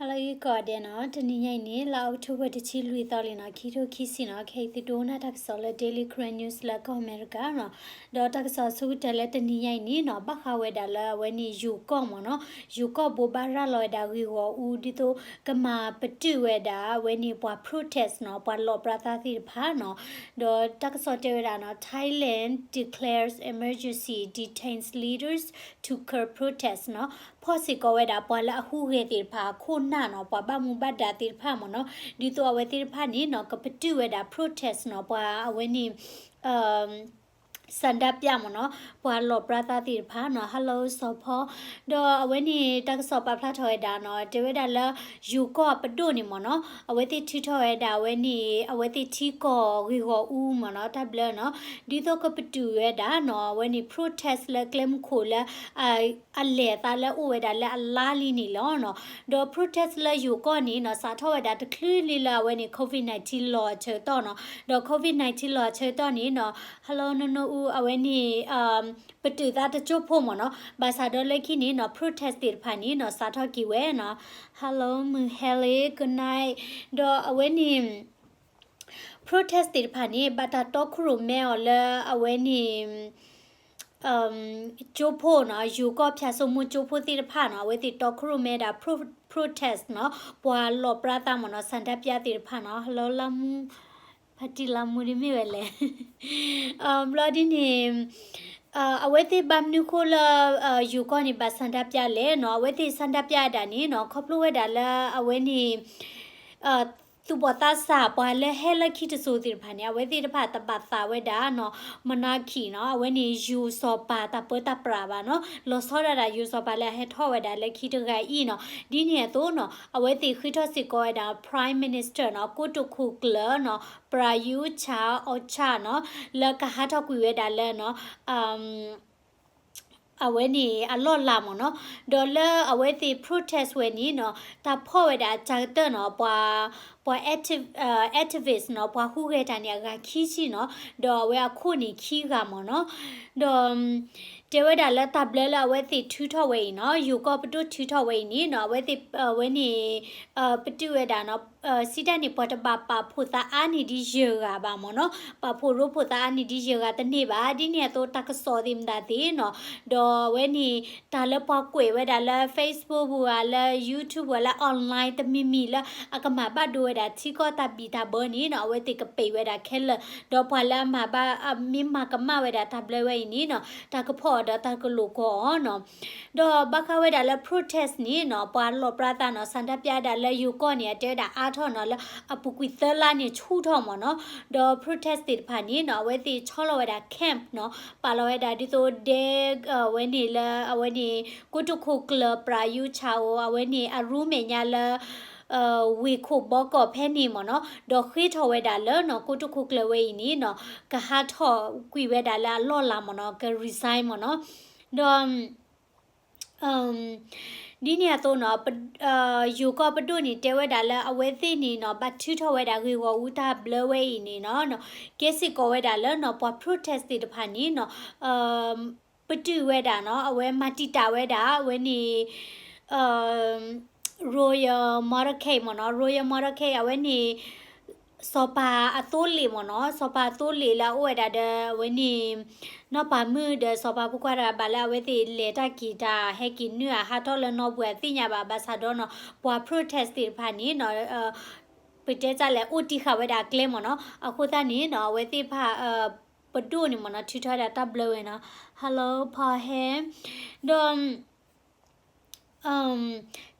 ဟါလၢအဂ့ၤကိးဂၤဒဲးနီၤ, တနံၤညါအံၤန့ၣ် လါအီးကထိဘၢၣ် တဆံလွံၢ်သီလံနီၤ, ခံထိခံဆံနီၤ, ခဲအံၤသုဒိကနၣ်တၢ်ကစီၣ်လၢ Daily Karen News လၢကီၢ်အမဲရကၤနီၤ, ဒီးတၢ်ကစီၣ်အဆိကတၢၢ်လၢတနံၤညါအံၤန့ၣ်နီၤ, ဘၣ်ဃးဝဲဒၣ်လၢအဝဲန့ၣ် ယိၤကီၢ်မ့ၢ်နီၤ, ယိၤကီၢ်ဘိးဘၣ်ရၤလီၤဝဲဒၣ်ဂ့ၢ်ဂီၢ်အူ ဒ်သိးကမၤပတုာ်ဝဲဒၣ်အဝဲန့ၣ်ပှၤ protest နီၤ, ပှၤလီၣ်ပြါသးသ့ၣ်တဖၣ်နီၤ, ဒီးတၢ်ကစီၣ်တဲဝဲဒၣ်နီၤ, Thailand declares emergency, detains leaders to curb protest နီၤ, ဖီၣ်စ့ၢ်ကီးဝဲဒၣ်ပှၤလၢအဟူးဂဲၤသ့ၣ်တဖၣ်အခိၣ်နၢ်နီၤ, ပှၤဘၣ်မူဘၣ်ဒါသ့ၣ်တဖၣ်မ့ၢ်နီၤ, ဒ်သိးအဝဲသ့ၣ်တဖၣ်န့ၣ်နီၤ, ကပတုာ်ဝဲဒၣ် protest နီၤ, ပှၤအဝဲန့ၣ် ဆန္ဒပြမ့ၢ်နီၤ, ပှၤလီၣ်ပြါသးသ့ၣ်တဖၣ်နီၤ, Hello စီၤဖီ, ဒီးအဝဲန့ၣ်တၢ်ကစီၣ်ပာ်ဖျါထီၣ်ဝဲဒၣ်နီၤ, တဲဝဲဒၣ်လၢ ယိၤကီၢ်ပဒိၣ်န့ၣ်မ့ၢ်နီၤ, အဝဲသ့ၣ်ထုးထီၣ်ဝဲဒၣ်အဝဲန့ၣ် အဝဲသ့ၣ်ထံကီၢ်ဂ့ၢ်ဂီၢ်အူမ့ၢ်နီၤ, တၢ်ဘျၢနီၤ, ဒ်သိးကပတုာ်ဝဲဒၣ်နီၤ, အဝဲန့ၣ် protest လၢကျဲမုၢ်ခိၣ်လၢ အလဲၤအသးလၢအိၣ်ဝဲဒၣ်လၢအလါလံန့ၣ်လီၤနီၤ, ဒီး protest လၢယိၤကီၢ်န့ၣ်နီၤ, စးထီၣ်ဝဲဒၣ်တချုးလံလၢအဝဲန့ၣ် COVID nineteen လီၤအဆၢကတီၢ်နီၤ, ဒီး COVID nineteen လီၤအဆၢကတီၢ်န့ၣ်နီၤ, Hello နီၢ်နီၢ်အူ အဝဲန့ၣ် ပတုာ်သးတကၠိဖိမ့ၢ်နီၤ, ဘၣ်ဆၣ်ဒီးလၢခံန့ၣ်နီၤ, protest သ့ၣ်တဖၣ်န့ၣ်နီၤ, စးထီၣ်က့ၤဝဲနီၤ, Hello မုၢ်ဟဲလ့ good night, ဒီးအဝဲန့ၣ် protest သ့ၣ်တဖၣ်န့ၣ် ဘၣ်တၢ်တီခိၣ်ရိၣ်မဲအီၤလၢအဝဲန့ၣ် ကၠိဖိနီၤ, ယိၤကီၢ်ဖၠၣ်စိမိၢ်ကၠိဖိသ့ၣ်တဖၣ်နီၤ, အဝဲသ့ၣ်တီခိၣ်ရိၣ်မဲဒၣ် pro- protest နီၤ, ပှၤလီၣ်ပြါသးမ့ၢ်နီၤ, ဆန္ဒပြသ့ၣ်တဖၣ်နီၤ, Hello လါမူ, ဖါတံၢ်လါမူဒ်မ့ၢ်ဝဲလဲၣ်, ဘျီဒ်န့ၣ် အဝဲသ့ၣ်ဘၣ်မနုၤဃိလၢ ယိၤကီၢ်န့ၣ် ဘၣ်ဆန္ဒပြလဲၣ်နီၤ, အဝဲသ့ၣ်ဆန္ဒပြဒၣ်န့ၣ်နီၤ, ခီဖျိဝဲဒၣ်လၢအဝဲန့ၣ် သူၣ်ဘီၣ်သးစၢ်ပှၤလၢဟဲလၢခံတစိၤသ့ၣ်တဖၣ်န့ၣ်, အဝဲသ့ၣ်တဖၣ်တဘၣ်သးဝဲဒၣ်နီၤ, monarchy နီၤ, အဝဲန့ၣ်ယိၤစီၤပၤတၢ်ပၢတၢ်ပြးဘၣ်နီၤ, လီၤဆီဒၣ်တၢ်ယိၤစီၤပၤလၢအဟဲထီၣ်ဝဲဒၣ်လၢခံတဂၤအံၤနီၤ, ဒ်န့ၣ်အသိးနီၤ, အဝဲသ့ၣ်ဃ့ထီၣ်စ့ၢ်ကီးဝဲဒၣ် Prime Minister နီၤ, ကိတိာ်ခိၣ်ကျၢၢ်နီၤ, Prayut Chan-o-cha နီၤ, လၢကဟးထီၣ်ကွံာ်ဝဲဒၣ်လၢနီၤ အဝဲန့ၣ်အလီၢ်လၤမ့ၢ်နီၤ, ဒီးလၢအဝဲသ့ၣ် protest ဝဲန့ၣ်နီၤ, တၢ်ဖီၣ်ဝဲဒၣ်အစှၤကတၢၢ်နီၤ, ပှၤ ပှၤ activist နီၤ, ပှၤဟူးဂဲၤတၢ်န့ၣ် အဂၤခံဆံနီၤ, ဒီးအဝဲအခိၣ်န့ၣ်ခံဂၤမ့ၢ်နီၤ, ဒီး တဲဝဲဒၣ်လၢတၢ်ဘျၢလၢအဝဲသ့ၣ်ထုးထီၣ်ဝဲအံၤနီၤ, ယိၤကီၢ်ပဒိၣ်ထုးထီၣ်ဝဲအံၤန့ၣ်နီၤ, အဝဲသ့ၣ် အဝဲန့ၣ် ပတုာ်ဝဲဒၣ်နီၤ, စံးတၢ်န့ၣ် ပှၤတဘၣ်ပာ်ဖှိၣ်သးအါန့ၢ်ဒ်ယဲၢ်ဂၤဘၣ်မ့ၢ်နီၤ, ပာ်ဖှိၣ်ရိဖှိၣ်သးအါန့ၢ်ဒ်ယဲၢ်ဂၤတန့ၢ်ဘၣ်, ဒ်န့ၣ်အသိးတၢ်ကစီၣ်သ့ၣ်မတၤသ့ၣ်နီၤ, ဒီးအဝဲန့ၣ် တၢ်လၢပှၤကွဲးဝဲဒၣ်လၢ Facebook ပူၤဧါ, လၢ YouTube ပူၤဧါ, လၢ online တမံၤမံၤလၢအကမၤဘၣ်ဒိဝဲဒၣ်ထံကီၢ်တၢ်ဘံၣ်တၢ်ဘၢန့ၣ်နီၤ, အဝဲသ့ၣ်ကပံာ်ဝဲဒၣ်ခဲလၢာ်, ဒီးပှၤလၢအမၤဘၣ် မ့ၢ်မၤကမၣ်ဝဲဒၣ်တၢ်ဘျၢဝဲအံၤန့ၣ်နီၤ, တၢ်ကဖီၣ်အီၤဒီးတၢ်ကလိာ်ကွီၢ်အီၤနီၤ, ဒီးဘၣ်ဃးဝဲဒၣ်လၢ protest န့ၣ်နီၤ, ပှၤလီၣ်ပြါသးနီၤ, ဆန္ဒပြဒၣ်လၢယိၤကီၢ်န့ၣ် အတဲဝဲဒၣ်အါထီၣ်နီၤ, လၢအပူၤကွံာ်သၢလါန့ၣ်ဆူၣ်ထီၣ်မ့ၢ်နီၤ, ဒီး protest သ့ၣ်တဖၣ်န့ၣ်နီၤ, အဝဲသ့ၣ်ဆီလီၤဝဲဒၣ် camp နီၤ, ပာ်လီၤဝဲဒၣ်ဒ်သိးဒဲ အဝဲန့ၣ်လၢ အဝဲန့ၣ် ကိတိာ်ခိၣ်ကျၢၢ် Prayut Chan-o-cha အဝဲန့ၣ်အရူမဲာ်ညါလၢ ဝ့ၢ်ခိၣ်ဘီကီၢ်ဖဲန့ၣ်မ့ၢ်နီၤ, ဒီးဃ့ထီၣ်ဝဲဒၣ်လၢနီၤ, ကိတိာ်ခိၣ်ကျၢၢ်ဝဲအံၤန့ၣ်နီၤ, ကဟးထီၣ်ကွံာ်ဝဲဒၣ်လၢအလီၢ်လၤမ့ၢ်နီၤ, က resign မ့ၢ်နီၤ, ဒီး ဒ်န့ၣ်အသိးနီၤ, ယိၤကီၢ်ပဒိၣ်န့ၣ် တဲဝဲဒၣ်လၢအဝဲသ့ၣ်န့ၣ်နီၤ, ဘၣ်ထုးထီၣ်ဝဲဒၣ်ဂ့ၢ်ဂီၢ်အူတၢ်ဘျၢဝဲအံၤန့ၣ်နီၤ, ကဲစ့ၢ်ကီးဝဲဒၣ်လၢနီၤ, ပှၤ protest သ့ၣ်တဖၣ်န့ၣ်နီၤ ပတုာ်ဝဲဒၣ်နီၤ, အဝဲမၤတံာ်တာ်ဝဲဒၣ် အဝဲန့ၣ် Royal Motorcade မ့ၢ်နီၤ, Royal Motorcade အဝဲန့ၣ် စီၤပၤအသိလ့ၣ်မ့ၢ်နီၤ, စီၤပၤအသိလ့ၣ်လၢအအိၣ်ဝဲဒၣ်ဒီး အဝဲန့ၣ် နီၢ်ပၤမုၣ်ဒီးစီၤပၤဖိခွါတဂၤဘၣ်လၢအဝဲသ့ၣ်လဲၤတၢ်က့ၤတၢ် ဟဲက့ၤနုာ်အဟးထီၣ်လၢနီၢ်ပူၤအသ့ၣ်ညါဘၣ်, ဘၣ်ဆၣ်ဒီးနီၤ ပှၤ protest သ့ၣ်တဖၣ်န့ၣ်နီၤ ပတဲတၢ်လဲၣ် အိၣ်တံၢ်ဃာ်ဝဲဒၣ်အကျဲမ့ၢ်နီၤ, အဃိသတးန့ၣ်နီၤ အဝဲသ့ၣ်တဖၣ် ပဒိၣ်န့ၣ်မ့ၢ်နီၤ ထုးထီၣ်ဝဲဒၣ်တၢ်ဘျၢဝဲနီၤ, Hello ဖီဟဲ, ဒီး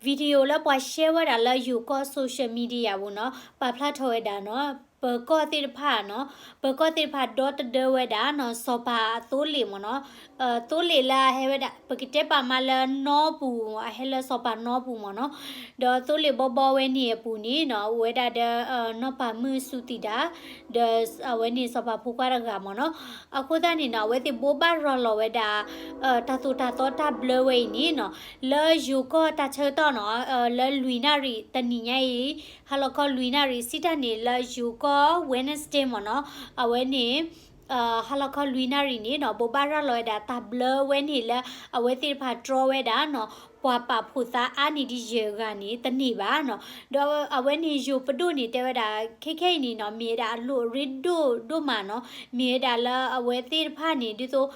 video လၢပှၤ share ဝဲဒၣ်လၢယိၤကီၢ် social media ပူၤနီၤ ပာ်ဖျါထီၣ်ဝဲဒၣ်နီၤ ပၢၤကီၢ်သ့ၣ်တဖၣ်နီၤ, ပၢၤကီၢ်သ့ၣ်တဖၣ်ဒီတဒၢဝဲဒၣ်နီၤ စီၤပၤအသိလ့ၣ်မ့ၢ်နီၤ, သိလ့ၣ်လၢအဟဲဝဲဒၣ် ပကတဲပာ်မးလၢနီၢ်ပူၤ အဟဲလၢစီၤပၤနီၢ်ပူၤမ့ၢ်နီၤ, ဒီးသိလ့ၣ်ဘီဘီဝဲန့ၣ်အပူၤန့ၣ်နီၤ အိၣ်ဝဲဒၣ်ဒီး နီၢ်ပၤမုၣ်စူၤသံဒါ ဒီးအဝဲန့ၣ်စီၤပၤဖိခွါတဂၤမ့ၢ်နီၤ, အဃိသတးန့ၣ်နီၤ အဝဲသ့ၣ်ဘိးဘၣ်ရၤလီၤဝဲဒၣ် တၢ်သိၣ်တၢ်သီတၢ်ဘျၢဝဲအံၤန့ၣ်နီၤ လၢယိၤကီၢ်တၢ်ဆၢကတီၢ်နီၤ လၢလွံၢ်နၣ်ရံၣ်တနံၤညါအံၤ ဟါလီၤခီလွံၢ်နၣ်ရံၣ် စံးတၢ်န့ၣ်လၢယိၤကီၢ် Wednesday မ့ၢ်နီၤ အဝဲန့ၣ် ဟါလီၤခီလွံၢ်နၣ်ရံၣ်န့ၣ်နီၤ ဘိးဘၣ်ရၤလီၤဝဲဒၣ်တၢ်ဘျၢဝဲန့ၣ်လၢ အဝဲသ့ၣ်တဖၣ်တြီဝဲဒၣ်နီၤ ပှၤပာ်ဖှိၣ်သးအါန့ၢ်ဒံးယဲၢ်ဂၤန့ၣ် တန့ၢ်ဘၣ်နီၤ. ဒီးအဝဲန့ၣ်ယိၤပဒိၣ်န့ၣ် တဲဝဲဒၣ် ခဲခဲအံၤန့ၣ်နီၤ မ့ၢ်ဝဲဒၣ်အလိၣ်အရ့ဒိၣ်ဒိၣ်မးနီၤ. မ့ၢ်ဝဲဒၣ်လၢအဝဲသ့ၣ်တဖၣ်န့ၣ် ဒ်သိး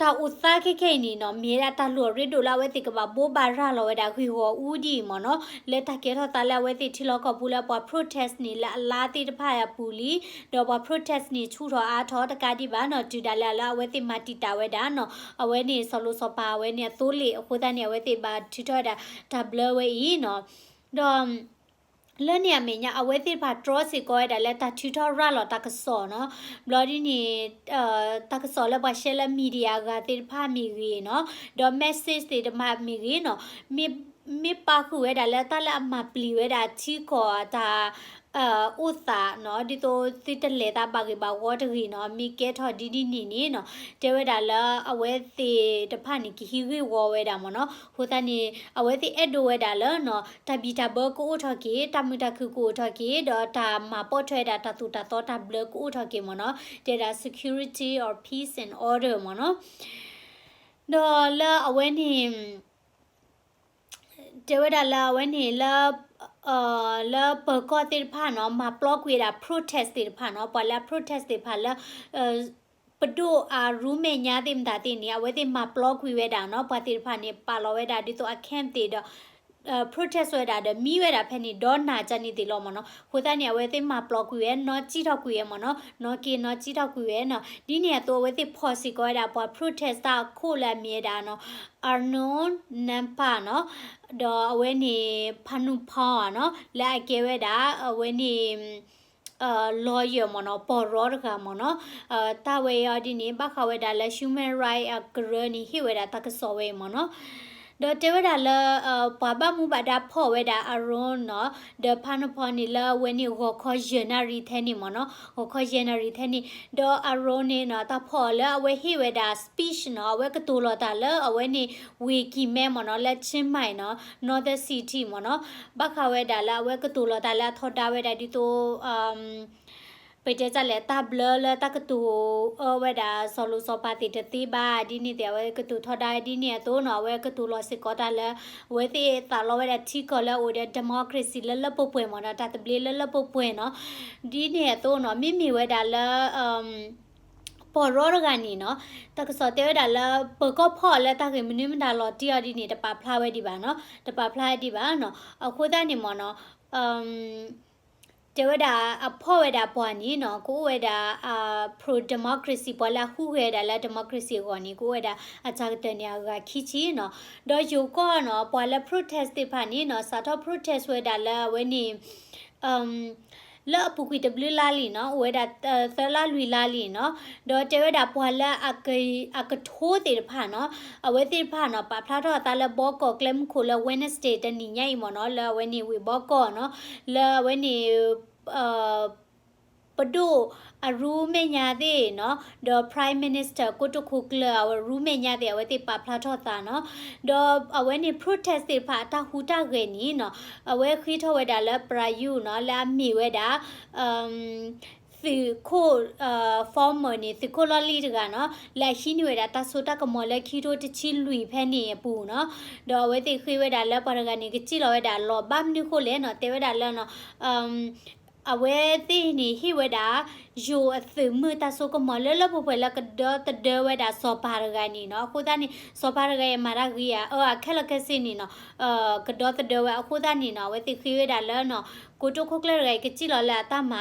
တၢ်အိၣ်သးခဲခဲအံၤန့ၣ်နီၤ မ့ၢ်ဝဲဒၣ်တၢ်လိၣ်အရ့ဒိၣ်လၢအဝဲသ့ၣ်ကဘၣ်ဘိးဘၣ်ရၤလီၤဝဲဒၣ်ဂ့ၢ်ဂီၢ်အူဒ်အံၤမ့ၢ်နီၤ. လၢတၢ်ကဲထီၣ်သးလၢအဝဲသ့ၣ်ထံလီၢ်ကီၢ်ပူၤလၢပှၤ protest န့ၣ်လၢအလါသ့ၣ်တဖၣ်အပူၤလံ, ဒီးပှၤ protest န့ၣ် ဆူၣ်ထီၣ်အါထီၣ်တကးဒံးဘၣ်နီၤ. တုၤဒၣ်လဲာ်လၢအဝဲသ့ၣ်မၤတံာ်တာ်ဝဲဒၣ်နီၤ အဝဲန့ၣ်စီၤလိၤစီၤပၤအဝဲန့ၣ်အသိလ့ၣ်အဃိသတးန့ၣ် အဝဲသ့ၣ်ဘၣ်ထုးထီၣ်ဝဲဒၣ်တၢ်ဘျၢဝဲအံၤနီၤ. ဒီး လၢန့ၣ်အမဲာ်ညါ အဝဲသ့ၣ်တဖၣ်တြီစ့ၢ်ကီးဝဲဒၣ်လၢတၢ်ထုးထီၣ်ရၤလီၤတၢ်ကစီၣ်နီၤ. ဘျီဒ်န့ၣ် တၢ်ကစီၣ်လၢပှၤရှဲလၢ media အဂၤသ့ၣ်တဖၣ်မ့ၢ်ဂ့ၤနီၤ, ဒီး message သ့ၣ်တဖၣ်မ့ၢ်ဂ့ၤနီၤ, မ့ၢ်ပာ်ဃုာ်ဝဲဒၣ်လၢတၢ်လၢအမၤပျံၤဝဲဒၣ်ထံကီၢ်တၢ် အိၣ်သးနီၤ, ဒ်သိးသုတလဲၤသးဘၣ်ဂ့ၤဘၣ်ဝီတဂ့ၤနီၤ, မ့ၢ်ကဲထီၣ်ဒ်ဒ်န့ၣ်န့ၣ်နီၤ, တဲဝဲဒၣ်လၢအဝဲသ့ၣ်တဖၣ်န့ၣ် ကဟံးဂ့ၢ်ဝီဝဲဒၣ်မ့ၢ်နီၤ. အဃိသတးန့ၣ် အဝဲသ့ၣ်အဲၣ်ဒိးဝဲဒၣ်လၢနီၤ တၢ်ဘံၣ်တၢ်ဘၢကအိၣ်ထီၣ်က့ၤ, တၢ်မုာ်တၢ်ခုၣ်ကအိၣ်ထီၣ်က့ၤ, ဒီးတၢ်မၤပိာ်ထွဲဝဲဒၣ်တၢ်သိၣ်တၢ်သီတၢ်ဘျၢကအိၣ်ထီၣ်က့ၤမ့ၢ်နီၤ, တဲဒၣ် security or peace and order မ့ၢ်နီၤ. ဒီးလၢအဝဲန့ၣ် တဲဝဲဒၣ်လၢအဝဲန့ၣ်လၢ လၢပၢၤကီၢ်သ့ၣ်တဖၣ်နီၤ မၤပျီကွံာ်ဝဲဒၣ် protest သ့ၣ်တဖၣ်နီၤ, ပှၤလၢ protest သ့ၣ်တဖၣ်လၢ ပဒိၣ်အရူမဲာ်ညါသ့ၣ်မတၤသ့ၣ်န့ၣ် အဝဲသ့ၣ်မၤပျီကွံာ်ဝဲဒၣ်နီၤ, ပှၤသ့ၣ်တဖၣ်န့ၣ် ပာ်လီၤဝဲဒၣ်ဒ်သိးအ camp သ့ၣ်ဒီး protest ဝဲဒၣ်ဒီးမံဝဲဒၣ်ဖဲန့ၣ် ဒီးနၤကန့ၣ်သ့ၣ်လီၤမ့ၢ်နီၤ. အဃိသတးန့ၣ် အဝဲသ့ၣ်မၤပျီကွံာ်ဝဲ နီၣ်ကံၣ်ထီၣ်ကွံာ်ဝဲမ့ၢ်နီၤ, နီၣ်က့နီၣ်ကံၣ်ထီၣ်ကွံာ်ဝဲနီၤ. ဒ်န့ၣ်အသိး အဝဲသ့ၣ်ဖီၣ်စ့ၢ်ကီးဝဲဒၣ်ပှၤ protest တၢ်အခိၣ်လၢအမ့ၢ်ဝဲဒၣ်နီၤ Arnold Nampha နီၤ, ဒီးအဝဲန့ၣ် Phanupon နီၤ, လၢအကဲဝဲဒၣ် အဝဲန့ၣ် lawyer မ့ၢ်နီၤ, ပီၢ်ရီတဂၤမ့ၢ်နီၤ, တၢ်ဝဲအံၤအီၤဒ်န့ၣ် ဘၣ်ဃးဝဲဒၣ်လၢ human right အကရၢန့ၣ် ဟ့ၣ်ဝဲဒၣ်တၢ်ကစီၣ်ဝဲအံၤမ့ၢ်နီၤ. ဒီးတဲဝဲဒၣ်လၢ ပှၤဘၣ်မူဘၣ်ဒါဖီၣ်ဝဲဒၣ် Arnold နီၤ, ဒီး Phanupon န့ၣ်လၢအဝဲန့ၣ် ဂီၤခီယဲၢ်နၣ်ရံၣ်ထဲန့ၣ်မ့ၢ်နီၤ, ဂီၤခီယဲၢ်နၣ်ရံၣ်ထဲန့ၣ်, ဒီး Arnold န့ၣ်နီၤ တၢ်ဖီၣ်အီၤလၢအဝဲဟ့ၣ်ဝဲဒၣ် speech နီၤ, အဝဲကတိၤလီၤတၢ်လၢအဝဲန့ၣ် ဝ့ၢ်ကံၢ်မဲမ့ၢ်နီၤ, လၢ Chiang Mai နီၤ, Northern City မ့ၢ်နီၤ, ဘၣ်ဃးဝဲဒၣ်လၢအဝဲကတိၤလီၤတၢ်လၢအထီဒါဝဲဒၣ်ဒ်သိး ပတဲတၢ်လဲၣ် တၢ်ဘျၢလၢတၢ်ကတိၤအၢဝဲဒၣ်စီၤလိၤစီၤပၤသ့ၣ်တသ့ဘၣ်, ဒ်န့ၣ်သ့ၣ် အဝဲကတိၤထီဒါဒ်န့ၣ်အသိးနီၤ, အဝဲကတိၤလီၤစ့ၢ်ကီးတၢ်လၢ အဝဲသ့ၣ်သးလီဝဲဒၣ်ထံကီၢ်လၢအအိၣ်ဒီး democracy လၢလၢပှဲၤပှဲၤမ့ၢ်နီၤ, တၢ်သဘျ့လၢလၢပှဲၤပှဲၤနီၤ, ဒ်န့ၣ်အသိးနီၤ, မ့မ့ၢ်ဝဲဒၣ်လၢ ပီၢ်ရီတဂၤန့ၣ်နီၤ, တၢ်ကစီၣ်တဲဝဲဒၣ်လၢ ပၢၤကီၢ်ဖီၣ်အီၤလၢတၢ်ဂ့ၢ်မနုၤမတၤလီၤတံၢ်အီၤဒ်န့ၣ် တပာ်ဖျါဝဲဒံးဘၣ်နီၤ, တပာ်ဖျါဝဲဒံးဘၣ်နီၤ, အဃိသတးန့ၣ်မ့ၢ်နီၤ တဲဝဲဒၣ်အဖီၣ်ဝဲဒၣ်ပှၤန့ၣ်နီၤ, ကအိၣ်ဝဲဒၣ် pro democracy ပှၤလၢအဟူးဂဲၤဝဲဒၣ်လၢ democracy အဂီၢ်န့ၣ် ကအိၣ်ဝဲဒၣ်အစှၤကတၢၢ်န့ၣ် အဂၤခံဆံနီၤ, ဒီးယိၤကီၢ်နီၤ, ပှၤလၢ protest သ့ၣ်တဖၣ်န့ၣ်နီၤ, စးထီၣ် protest ဝဲဒၣ်လၢအဝဲန့ၣ် လၢအပူၤကွံာ်တဘျုးလါလံနီၤ, အိၣ်ဝဲဒၣ် သၢလါလွံၢ်လါလံနီၤ, ဒီးတဲဝဲဒၣ်ပှၤလၢ အကထိသ့ၣ်တဖၣ်နီၤ, အဝဲသ့ၣ်တဖၣ်နီၤ ပာ်ဖျါထီၣ်အသးလၢဘီကီၢ်ကျဲမုၢ်ခိၣ်လၢ Wednesday တနံၤညါအံၤမ့ၢ်နီၤ, လၢအဝဲန့ၣ်ဝ့ၢ်ဘီကီၢ်နီၤ, လၢအဝဲန့ၣ် ပဒိၣ်အရူမဲာ်ညါသ့ၣ်နီၤ, ဒီး Prime Minister ကိတိာ်ခိၣ်ကျၢၢ် အဝဲရူမဲာ်ညါသ့ၣ် အဝဲသ့ၣ်ပာ်ဖျါထီၣ်သးနီၤ, ဒီးအဝဲန့ၣ် protest သ့ၣ်တဖၣ်အတၢ်ဟူးတၢ်ဂဲၤန့ၣ်နီၤ, အဝဲဃ့ထီၣ်ဝဲဒၣ်လၢ Prayut နီၤ, လၢအမ့ၢ်ဝဲဒၣ် သုးခိၣ် former န့ၣ် သုးခိၣ်လီၢ်လံၤတဂၤနီၤ, လၢအဟံးန့ၢ်ဝဲဒၣ်တၢ်စိတၢ်ကမီၤလၢ ခံထိတဆံလွံၢ်ဖဲန့ၣ်အပူၤနီၤ, ဒီးအဝဲသ့ၣ်ဃ့ဝဲဒၣ်လၢပှၤတဂၤန့ၣ် ကစံၣ်လီၤဝဲဒၣ်လီၤ, ဘၣ်မနုၤဃိလဲၣ်နီၤ, တဲဝဲဒၣ်လၢနီၤ အဝဲသ့ၣ်န့ၣ်ဟ့ၣ်ဝဲဒၣ် ယိၤအသုးမုၢ်တၢ်စိကမီၤလၢလၢပှဲၤပှဲၤလၢကဒီသဒၢဝဲဒၣ်စီၤပၤတဂၤန့ၣ်နီၤ, အဃိသတးန့ၣ် စီၤပၤတဂၤအံၤမၤတၢ်ဂ့ၤဧါ, အၢ အခဲလၢာ်ခဲဆ့န့ၣ်နီၤ, ကဒီသဒၢဝဲအဃိသတးန့ၣ်နီၤ, အဝဲသ့ၣ်ဃ့ဝဲဒၣ်လၢနီၤ ကိတိာ်ခိၣ်ကျၢၢ်တဂၤအံၤ ကစံၣ်လီၤလၢအတၢ်မၤ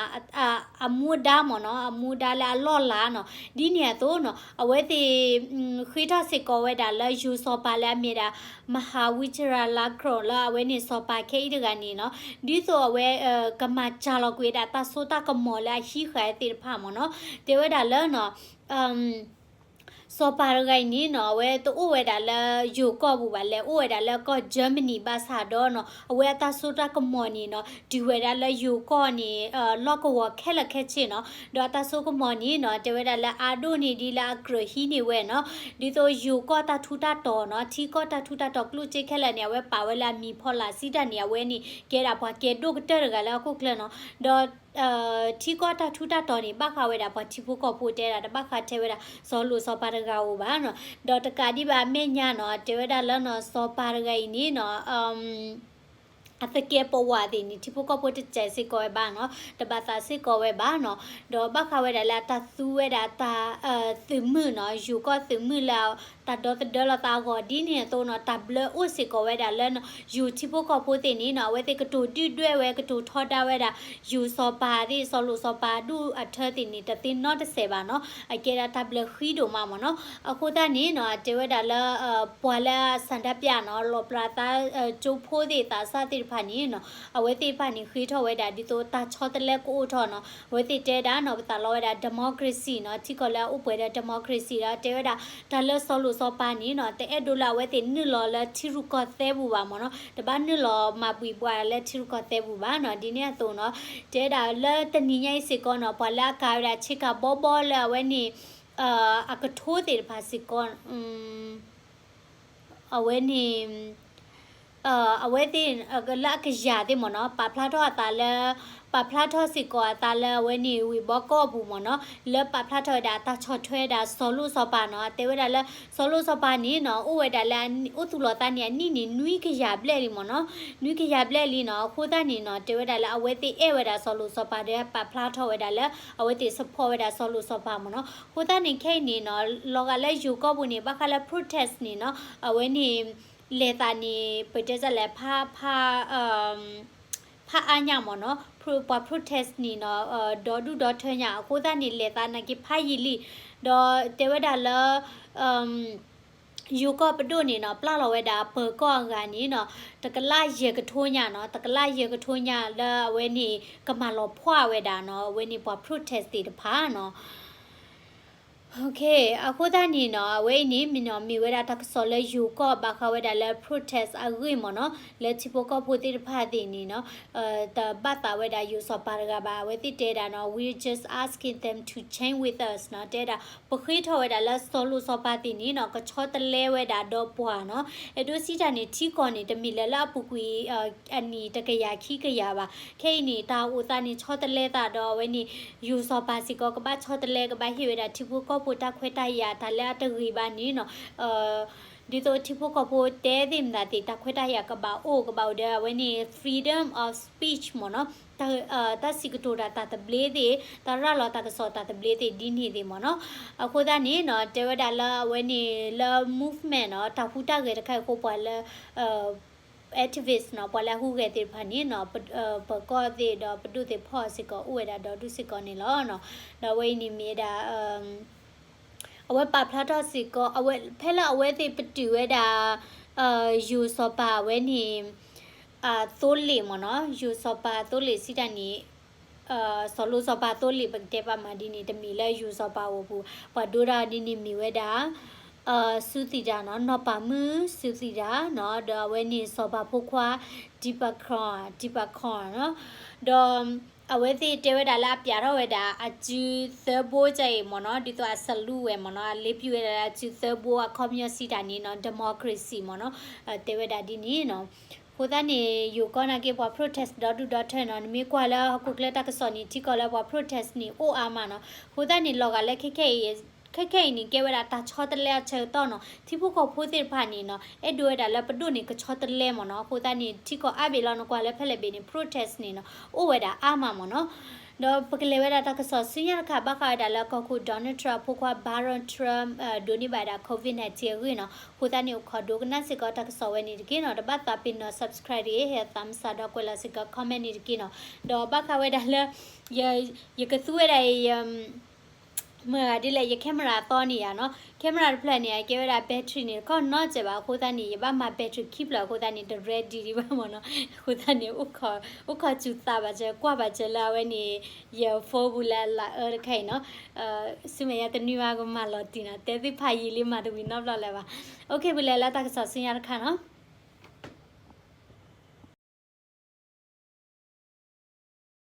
အမူဒါမ့ၢ်နီၤ, အမူဒါလၢအလီၢ်လၤနီၤ, ဒ်န့ၣ်အသိးနီၤ, အဝဲသ့ၣ် ဃ့ထီၣ်စ့ၢ်ကီးဝဲဒၣ်လၢယိၤစီၤပၤလၢအမ့ၢ်ဒၣ် Maha Vajiralongkorn လၢအဝဲန့ၣ်စီၤပၤခဲအံၤတဂၤန့ၣ်နီၤ, ဒ်သိးအဝဲ ကမၤစှၤလီၤကွံာ်ဝဲဒၣ်တၢ်စိတၢ်ကမီၤလၢအဟံးဃာ်သ့ၣ်တဖၣ်မ့ၢ်နီၤ, တဲဝဲဒၣ်လၢနီၤ စီၤပၤတဂၤအံၤန့ၣ်နီၤ, အဝဲတအိၣ်ဝဲဒၣ်လၢယိၤကီၢ်ပူၤဘၣ်, လဲၤအိၣ်ဝဲဒၣ်လၢကီၢ် Germany ဘၣ်ဆၣ်ဒီးနီၤ, အဝဲအတၢ်စိတၢ်ကမီၤန့ၣ်နီၤ, တုၤဝဲဒၣ်လၢယိၤကီၢ်န့ၣ် လီၢ်ကဝီၤခဲလၢာ်ခဲဆ့နီၤ, ဒီးအတၢ်စိကမီၤန့ၣ်နီၤ, တဲဝဲဒၣ်လၢအါဒိၣ်န့ၢ်ဒ်လၢအကြၢးဟံးန့ၢ်ဝဲနီၤ, ဒ်သိးယိၤကီၢ်တၢ်ထူးတၢ်တီၤနီၤ, ထံကီၢ်တၢ်ထူးတၢ်တီၤကျိၣ်စ့ခဲလၢာ်န့ၣ် အဝဲပာ်ဝဲလၢအမံၤဖီလာ်စံးတၢ်န့ၣ်, အဝဲန့ၣ် ကဲဒၣ်ပှၤကဲဒိၣ်ကတၢၢ်တဂၤလၢဟီၣ်ခိၣ်ချၢနီၤ, ဒီး ထံကီၢ်တၢ်ထူးတၢ်တီၤန့ၣ် ဘၣ်ဃးဝဲဒၣ်ပှၤထံဖိကီၢ်ဖိ တဲဒၣ်တဘၣ်ဃးထဲဝဲဒၣ် စီၤလိၣ်စီၤပၤတဂၤဧိၤဘၣ်နီၤ. ဒီးတကးဒံးဘၣ်အမဲာ်ညါနီၤ တဲဝဲဒၣ်လၢနီၤ စီၤပၤတဂၤအံၤန့ၣ်နီၤ အသကဲးပဝးသ့ၣ်န့ၣ် ထံဖိကီၢ်ဖိတစဲးစ့ၢ်ကီးဝဲဘၣ်နီၤ, တဘၣ်သးစ့ၢ်ကီးဝဲဘၣ်နီၤ. ဒီးဘၣ်ဃးဝဲဒၣ်လၢအတၢ်သူဝဲဒၣ်တၢ် သုးမုၢ်နီၤ, ယိၤကီၢ်သုးမုၢ်လၢ တၢ်ဒီသဒၢလီၤသးအဂီၢ် ဒ်န့ၣ်အသိးနီၤ တၢ်ဘျၢအိၣ်စ့ၢ်ကီးဝဲဒၣ်လၢ ယိၤထံဖိကီၢ်ဖိသ့ၣ်န့ၣ်နီၤ အဝဲသ့ၣ်ကတိၤဒုၣ်ဒွဲၣ်ဝဲ ကတိၤထီဒါဝဲဒၣ် ယိၤစီၤပၤသ့ၣ် စီၤလိၣ်စီၤပၤဒူၣ်အထၢသ့ၣ်န့ၣ် တသ့နီတစဲးဘၣ်နီၤ, အကဲဒၣ်တၢ်ဘျၢဃံဒိၣ်မးမ့ၢ်နီၤ. အဃိသတးန့ၣ်နီၤ တဲဝဲဒၣ်လၢ ပှၤလၢအဆန္ဒပြနီၤ လီၤပြးသး ကၠိဖိသ့ၣ်သးစၢ်သ့ၣ်တဖၣ်န့ၣ်နီၤ အဝဲသ့ၣ်တဖၣ်န့ၣ် ဃ့ထီၣ်ဝဲဒၣ်ဒ်သိးတၢ်ဆီတလဲကအိၣ်ထီၣ်နီၤ. အဝဲသ့ၣ်တဲဒၣ်နီၤ ပသးလီဝဲဒၣ် democracy နီၤ, ထံကီၢ်လၢအအိၣ်ပှဲၤဒီး democracy ဒီးတဲဝဲဒၣ် တၢ်လၢစီၤလိၣ်စီၤပၤန့ၣ်နီၤ တအဲၣ်ဒိးလၢအဝဲသ့ၣ်နုာ်လီၤလၢထံရူၢ်ကီၢ်သဲးပူၤဘၣ်မ့ၢ်နီၤ, တဘၣ်နုာ်လီၤမၤပှံၤပှၤလၢထံရူၢ်ကီၢ်သဲးပူၤဘၣ်နီၤ. ဒ်န့ၣ်အသိးနီၤ တဲဒၣ်လၢတနံၤညါအံၤစ့ၢ်ကီးနီၤ ပှၤလၢအကၤဝဲဒၣ်ဆ့ကၤဘီဘီလၢအဝဲန့ၣ် အကထိသ့ၣ်တဖၣ်စ့ၢ်ကီး အဝဲန့ၣ် အဝဲသ့ၣ် လၢအကယၤသ့ၣ်မ့ၢ်နီၤ ပာ်ဖျါထီၣ်အသးလၢ ပာ်ဖျါထီၣ်စ့ၢ်ကီးအသးလၢအဝဲန့ၣ် ဝ့ၢ်ဘီကီၢ်အပူၤမ့ၢ်နီၤ လၢပာ်ဖျါထီၣ်ဝဲဒၣ်တၢ်ဆီၣ်ထွဲဒၣ်စီၤလိၣ်စီၤပၤနီၤ. တဲဝဲဒၣ်လၢ စီၤလိၣ်စီၤပၤန့ၣ်နီၤ အိၣ်ဝဲဒၣ်လၢ အိၣ်သူၣ်လီၤသးန့ၣ် အနံၣ်န့ၣ် နွံကယၤဘျဲၣ်လံမ့ၢ်နီၤ, နွံကယၤဘျဲၣ်လံနီၤ. အဃိသတးန့ၣ်နီၤ တဲဝဲဒၣ်လၢအဝဲသ့ၣ်အဲၣ်ဝဲဒၣ်စီၤလိၣ်စီၤပၤဒီးပာ်ဖျါထီၣ်ဝဲဒၣ်လၢ အဝဲသ့ၣ် support ဝဲဒၣ်စီၤလိၣ်စီၤပၤမ့ၢ်နီၤ. အဃိသတးန့ၣ် ခဲအံၤန့ၣ်နီၤ လီၤဂာ်လၢယိၤကီၢ်ပူၤန့ၣ် ဘၣ်ဃးလၢ protest န့ၣ်နီၤ အဝဲန့ၣ် လဲၤသးန့ၣ် ပတဲစ့ၢ်လဲၣ် ဖး ဖး ဖးအါညါမ့ၢ်နီၤ, ပှၤ protest န့ၣ်နီၤ ဒီဒူၣ်ဒီထၢညါ အဃိသတးန့ၣ် လဲၤသးနာ်က့ဖးယံာ်လံ, ဒီးတဲဝဲဒၣ်လၢ ယိၤကီၢ်ပဒိၣ်န့ၣ်နီၤ ပျၢ်လီၤဝဲဒၣ်ပၢၤကီၢ်အဂၤန့ၣ်နီၤ တကလးယဲၢ်ကထိညါနီၤ, တကလးယဲၢ်ကထိညါလၢအဝဲန့ၣ် ကမၤလီၤဖှီၣ်ဝဲဒၣ်နီၤ အဝဲန့ၣ်ပှၤ protest သ့ၣ်တဖၣ်နီၤ. အဃိသတးန့ၣ်နီၤ အဝဲအံၤန့ၣ် မ့ၢ်နီၤ မ့ၢ်ဝဲဒၣ်တၢ်ကစီၣ်လၢယိၤကီၢ် ဘၣ်ဃးဝဲဒၣ်လၢ protest အဂ့ၢ်မ့ၢ်နီၤ, လၢထံဖိကီၢ်ဖိသ့ၣ်တဖၣ်သ့ၣ်န့ၣ်နီၤ တဘၣ်သးဝဲဒၣ်ယိၤစီၤပၤတဂၤဘၣ်, အဝဲသ့ၣ်တဲဒၣ်နီၤ we're just asking them to change with us နီၤ, တဲဒၣ် ပဃ့ထီၣ်ဝဲဒၣ်လၢစီၤလိၣ်စီၤပၤသ့ၣ်န့ၣ်နီၤ ကဆီတလဲဝဲဒၣ်ဒီးပှၤနီၤ, အဲၣ်ဒိးစံးတၢ်န့ၣ် ထံကီၢ်န့ၣ် တမ့ၢ်လၢလၢအပူၤကွံာ် အနံၣ်တကယၤခံကယၤဘၣ်, ခဲအံၤန့ၣ် တၢ်အိၣ်သးန့ၣ် ဆီတလဲသးဒီးအဝဲန့ၣ် ယိၤစီၤပၤစ့ၢ်ကီး ကဘၣ်ဆီတလဲ ကဘၣ်ဟ့ၣ်ဝဲဒၣ်ထံဖိကီၢ်ဖိတၢ်ခွဲးတၢ်ယာ် တၢ်လၢအတဂ့ၤဘၣ်န့ၣ်နီၤ ဒ်သိးထံဖိကီၢ်ဖိတဲသ့ၣ်မတၤသ့ၣ် တၢ်ခွဲးတၢ်ယာ်ကဘၣ်အိၣ် ကဘၣ်အိၣ်ဒီးအဝဲန့ၣ် freedom of speech မ့ၢ်နီၤ, တၢ်စံးကတိၤတၢ်သးသဘျ့သ့ၣ် တၢ်ရၤလီၤတၢ်ကစီၣ်တၢ်သဘျ့သ့ၣ်ဒ်န့ၣ်သ့ၣ်မ့ၢ်နီၤ. အဃိသတးန့ၣ်နီၤ တဲဝဲဒၣ်လၢအဝဲန့ၣ်လၢ movement နီၤ တၢ်ဟူးတၢ်ဂဲၤတခါအံၤအဃိ ပှၤလၢ activist နီၤ ပှၤလၢအဟူးဂဲၤသ့ၣ်တဖၣ်န့ၣ်နီၤ ပၢၤကီၢ်သ့ၣ်ဒီးပဒိၣ်သ့ၣ်ဖီၣ်စ့ၢ်ကီး အိၣ်ဝဲဒၣ်ဒီဒူၣ်စ့ၢ်ကီးန့ၣ်လီၤ. ဒီးအဝဲအံၤန့ၣ်မ့ၢ်ဝဲဒၣ် အဝဲပာ်ဖျါထီၣ်စ့ၢ်ကီး အဝဲ ဖဲလၢအဝဲသ့ၣ်ပတုာ်ဝဲဒၣ် ယိၤစီၤပၤအဝဲန့ၣ် သိလ့ၣ်မ့ၢ်နီၤ ယိၤစီၤပၤသိလ့ၣ်စံးတၢ်န့ၣ် စီၤလိၣ်စီၤပၤသိလ့ၣ် ပကတဲပာ်မးဒ်န့ၣ် တမ့ၢ်လၢယိၤစီၤပၤအိၣ်ပူၤ ပှၤဒိတၢ်ဒ်န့ၣ်မ့ၢ်ဝဲဒၣ် စူသံတၢ်နီၤ နီၢ်ပၤမုၣ်စူသံတၢ်နီၤ ဒီးအဝဲန့ၣ်စီၤပၤဖိခွါ ဒံပခီၣ် ဒံပခီၣ်နီၤ ဒီး အဝဲသ့ၣ်တဲဝဲဒၣ်လၢအပျးထီၣ်ဝဲဒၣ် အစုသၢဘိကဲအံၤမ့ၢ်နီၤ ဒ်သိးအ salute ဝဲမ့ၢ်နီၤ အလ့ပျုၢ်ဝဲဒၣ်လၢအစုသၢဘိအခီပညီစံးတၢ်န့ၣ်နီၤ democracy မ့ၢ်နီၤ တဲဝဲဒၣ်ဒ်န့ၣ်နီၤ အဃိသတးန့ၣ် ယိၤကီၢ်နာ်က့ ပှၤ protest ဒီဒူၣ်ဒီထၢနီၤ နမ့ၢ်ကွၢ်လၢဟီၣ်ခိၣ်ချၢတၢ်ကစီၣ်န့ၣ် ထံကီၢ်လၢပှၤ protest န့ၣ် အိၣ်အါမးနီၤ အဃိသတးန့ၣ် လီၤဂာ်လၢခဲခဲအံၤ ခဲခဲအံၤန့ၣ် ကဲဝဲဒၣ်တၢ်ဆီတလဲအဆၢကတီၢ်နီၤ ထံဖိကီၢ်ဖိသ့ၣ်တဖၣ်န့ၣ်နီၤ အဲၣ်ဒိးဝဲဒၣ်လၢပဒိၣ်န့ၣ် ကဆီတလဲမ့ၢ်နီၤ အဃိသတးန့ၣ် ထံကီၢ်အါဘ့ၣ်လီၤ နကွၢ်လၢဖဲလဲၣ်ဘ့ၣ်န့ၣ် protest န့ၣ်နီၤ အိၣ်ဝဲဒၣ်အါမးမ့ၢ်နီၤ ဒီးပကလဲၤဝဲဒၣ်တၢ်ကစီၣ်ဆူညါတခါ ဘၣ်ဃးဝဲဒၣ်လၢကီၢ်ခိၣ် Donald Trump အဖိခွါ Barron Trump ဒိးန့ၢ်ဘၣ်ဝဲဒၣ် COVID nineteen အဂ့ၢ်နီၤ အဃိသတးန့ၣ် အိၣ်ခိးဒိကနၣ်စ့ၢ်ကီးတၢ်ကစီၣ်ဝဲန့ၣ်တက့ၢ်နီၤ တဘၣ်သးပ့ၤနီၣ် subscribe တဂ့ၤ ဟဲသးမုၢ်စးဒီးကွဲးလီၤစ့ၢ်ကီး comment န့ၣ်တက့ၢ်နီၤ ဒီးဘၣ်ဃးဝဲဒၣ်လၢ ယကသူဝဲဒၣ်အံၤ ယ မ့ၢ်ဂ့ၤဒ်လဲၣ် ယ camera သီန့ၣ်ယါနီၤ camera တဖျၢၣ်န့ၣ် အကဲဝဲဒၣ် battery န့ၣ် တခီနီတစဲးဘၣ် အဃိသတးန့ၣ် ယဘၣ်မၤ battery ခံဖျၢၣ် အဃိသတးန့ၣ် တ ready ဒံးဘၣ်မ့ၢ်နီၤ အဃိသတးန့ၣ် အိၣ်ခိးစူၤသးဘၣ်စၢၤ ကွၢ်ဘၣ်စၢၤလၢအဝဲန့ၣ် ယ phone ပူၤလၢအလၤအၢတခါအံၤနီၤ ဆူမဲာ်ညါတနွံဘၣ်ကမၤလီၤတံၢ်နီၤ တဲသ့ၣ်ဖးယံာ်လံ မၤတဝံၤနီတဘျီလၢၤဘၣ် OK ပူၤလဲၤလၢတၢ်ကစီၣ်ဆူညါတခါနီၤ